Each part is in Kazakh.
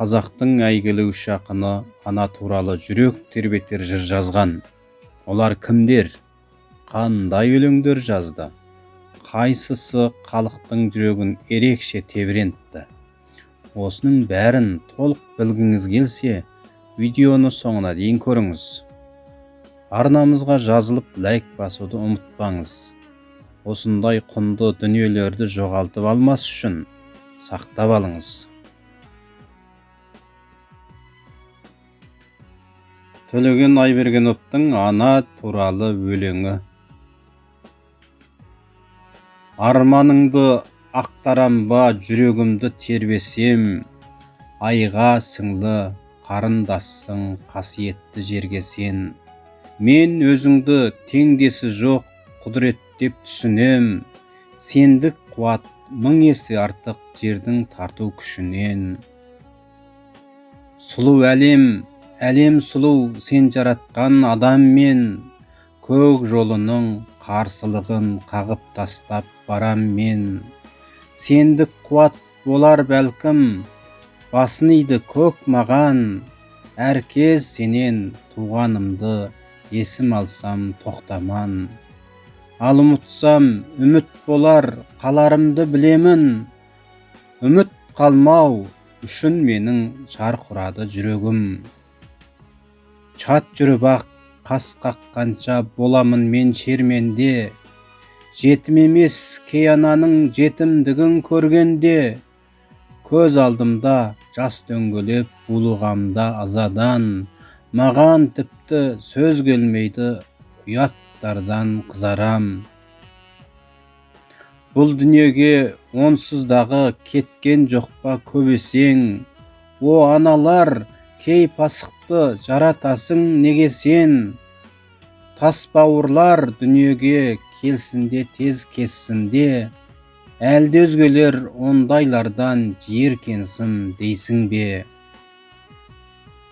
Қазақтың әйгілі үш ақыны ана туралы жүрек тербетер жыр жазған. Олар кімдер? Қандай өлеңдер жазды? Қайсысы халықтың жүрегін ерекше тебірентті? Осының бәрін толық білгіңіз келсе, видеоны соңына дейін көріңіз. Арнамызға жазылып, лайк басуды ұмытпаңыз. Осындай құнды дүниелерді жоғалтып алмас үшін сақтап алыңыз. Төлеген Айбергеновтың ана туралы өлеңі. Арманыңды ақтарам ба, жүрегімді тербесем, айға сіңлі қарындассың, қасиетті жерге сен. Мен өзіңді теңдесі жоқ құдірет деп түсінем, сендік қуат мың есе артық жердің тарту күшінен. Сұлу әлем, әлем сұлу сен жаратқан адаммен, көк жолының қарсылығын қағып тастап барам мен. Сендік қуат болар бәлкім, басын иді көк маған, әркез сенен туғанымды есім алсам тоқтаман. Ал ұмытсам үміт болар қаларымды білемін, үміт қалмау үшін менің шарқ ұрады жүрегім. Чат жүріп ақ қас қаққанша боламын мен шерменде, жетім емес кей ананың жетімдігін көргенде, көз алдымда жас дөңгелеп булығамда азадан, маған тіпті сөз келмейді ұяттардан қызарам. Бұл дүниеге онсыздағы кеткен жоқ па көп есең, о аналар, кей пасықты жаратасың неге сен? Тас бауырлар дүниеге келсінде тез кессінде, әлде өзгелер ондайлардан жиіркенсін дейсің бе?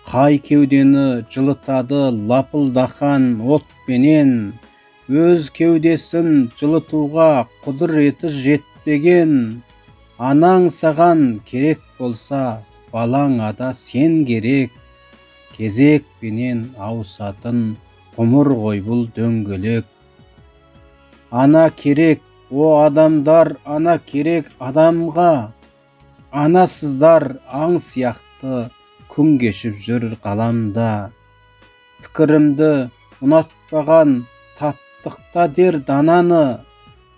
Қай кеудені жылытады лапылдақан отпенен, өз кеудесін жылытуға құдіреті жетпеген, анаң саған керек болса, балаңа да сен керек, кезекпенен ауысатын ғұмыр ғой бұл дөңгелек. Ана керек, о адамдар, ана керек адамға, анасыздар аң сияқты күн кешіп жүр ғаламда. Пікірімді ұнатпаған таптықта дер дананы,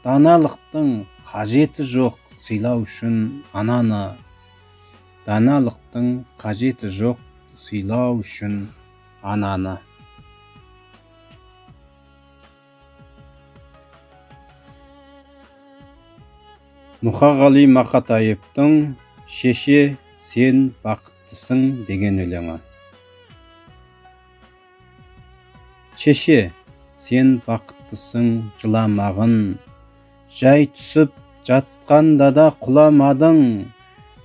даналықтың қажеті жоқ сыйлау үшін ананы. Даналықтың қажеті жоқ сыйлау үшін ананы. Мұқағали Мақатаевтың «Шеше, сен бақыттысың» деген өлеңі. Шеше, сен бақыттысың, жыламағын, жай түсіп жатқанда да құламадың,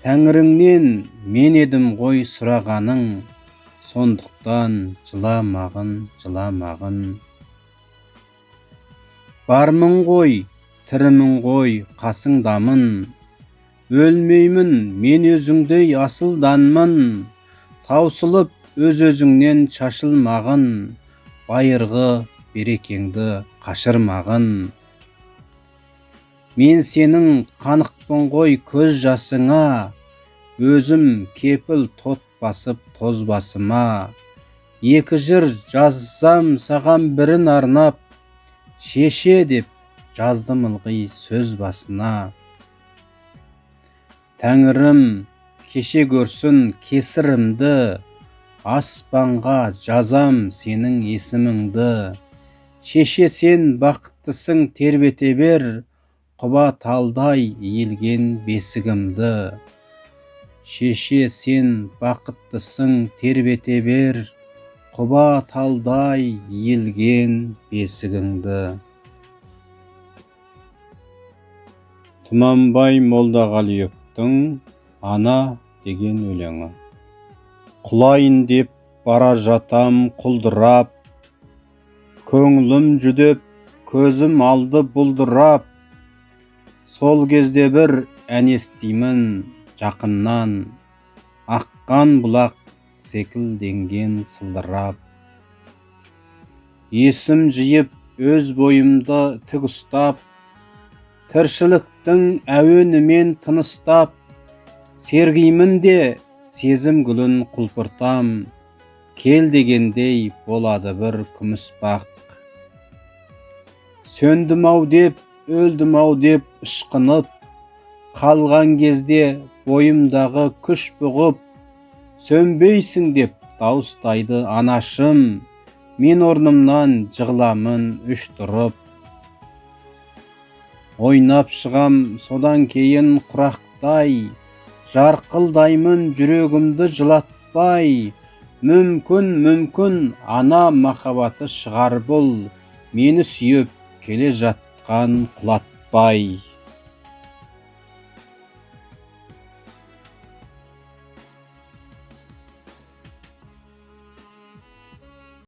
тәңіріңнен мен едім ғой сұрағаның, сондықтан жыламағын, жыламағын. Бармын ғой, тірімін ғой, қасыңдамын, өлмеймін, мен өзіңдей асылданмын, таусылып өз-өзіңнен шашылмағын, байырғы берекеңді қашырмағын. Мен сенің қанықпын ғой көз жасыңа, өзім кепіл тот басып тозбасыма, екі жыр жазсам саған бірін арнап, шеше деп жаздым ылғи сөз басына. Тәңірім кеше көрсін кесірімді, аспанға жазам сенің есіміңді. Шеше сен бақыттысың тербете бер, құба талдай иілген бесігімді. Шеше сен бақыттысың тербете бер, құба талдай иілген бесігіңді. Тұманбай Молдағалиевтің «Ана» деген өлеңі. Құлайын деп бара жатам құлдырап, көңілім жүдеп, көзім алды бұлдырап, сол кезде бір ән естимін жақыннан, ақ Аққан бұлақ секілденген сылдырап. Есім жиып, өз бойымды тік ұстап, тіршіліктің әуенімен тыныстап, сергимін де сезім гүлін құлпыртам, кел дегендей болады бір күміс бақ. Сөндім-ау деп, өлдім-ау деп ышқынып қалған кезде бойымдағы күш бұғып, сөнбейсің деп дауыстайды анашым, мен орнымнан жығыламын үш тұрып. Ойнап шығам содан кейін құрақтай, жарқылдаймын жүрегімді жылатпай. Мүмкін, мүмкін ана махаббаты шығар бұл, мені сүйеп келе жатқан құлатпай.